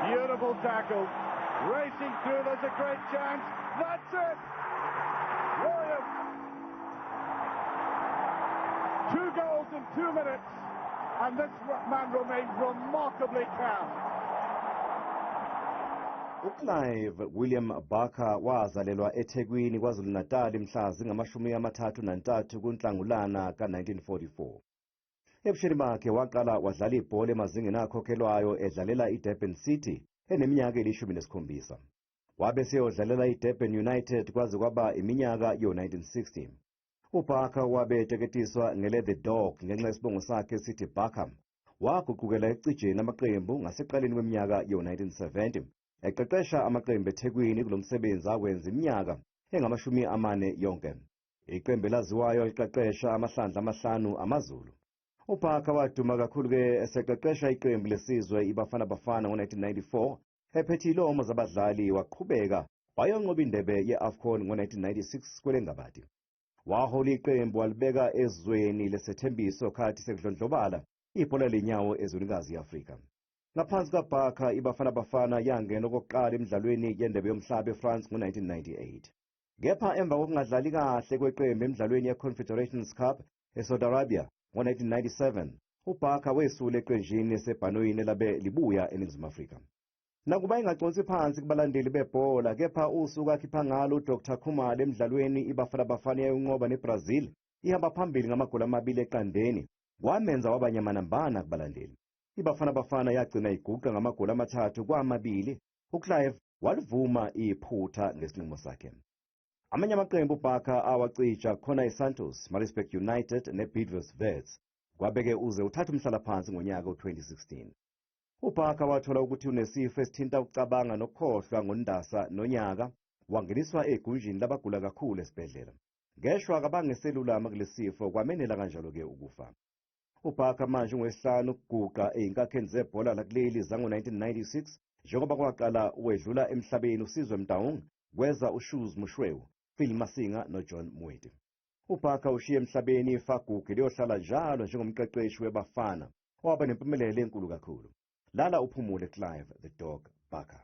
Beautiful tackle. Racing through, there's a great chance. That's it! Williams. 2 goals in 2 minutes, and this man remains remarkably calm. UClive William Barker wazalelwa eThekwini, KwaZulu-Natal, mhla zingama-33 kuNhlangulana ka-1944. Ebusheni bakhe waqala wadlala ibhola emazingeni akhokhelwayo, edlalela iDurban City eneminyaka eli-17. Wabe seyodlalela iDurban United kwaze kwaba iminyaka yo-1960. UBarker wabe eteketiswa ngele The Dog ngenxa yesibongo sakhe sithi Barker. Waguqukela ekucijeni amaqembu ngaseqaleni kweminyaka yo-1970, eqeqesha amaqembu eThekwini. Kulo msebenzi awenza iminyaka engama-40 yonke. Iqembu elaziwayo liqeqesha amahlandla amahlanu AmaZulu. UBarker waduma kakhulu-ke eseqeqesha iqembu lesizwe iBafana Bafana ngo-1994, ephethe ilomo zabadlali, waqhubeka wayonqoba indebe ye-AFCON ngo-1996 kwelengabadi. Wahola iqembu walibeka ezweni lesethembiso khathi sekudlondlobala ibhola lenyawo ezwenikazi i-Afrika. Ngaphansi kaBarker, iBafana Bafana yangena okokuqala emidlalweni yendebe yomhlaba eFrance ngo-1998. Kepha emva kokungadlali kahle kweqembu emidlalweni ye-Confederations Cup eSaudi Arabia ngo-1997, uBarker wesula eqenjini esebhanoyini elabe libuya eNingizimu Afrika. Nakuba engaconsi phansi kubalandeli bebhola, kepha usuku akhipha ngalo uDr Khumalo emidlalweni iBafana Bafana yayinqoba neBrazil ihamba phambili ngamagoli 2-0 kwamenza waba nyamanambana kubalandeli. IBafana Bafana yagcina iguqa ngamagoli 3-2. UClive walivuma iphutha ngesinqumo sakhe. Amanye amaqembu uBarker awacija khona iSantos, Maritzburg United neBidvest Wits. Kwabeke uze uthathe umhlalaphansi ngonyaka u-2016. UBarker wathola ukuthi unesifo esithinta ukucabanga nokukhohlwa ngoNdasa nonyaka, wangeniswa egunjini labagula kakhulu esibhedlela. Ngeshwa kabangeselulama kulesifo, kwamenela kanjalo-ke ukufa. UBarker manje ungowesihlanu ukuguqa ey'nkakheni zebhola lakuleli zango-1996, njengoba kwaqala wedlula emhlabeni uSizwe Motaung, kweza uShoes Moshoeu, Phil Masinga noJohn Moeti. UBarker ushiye emhlabeni ifagugu liyohlala njalo njengomqeqeshi weBafana owaba nempumelelo enkulu kakhulu. Lala uphumule, Clive "The Dog" Barker.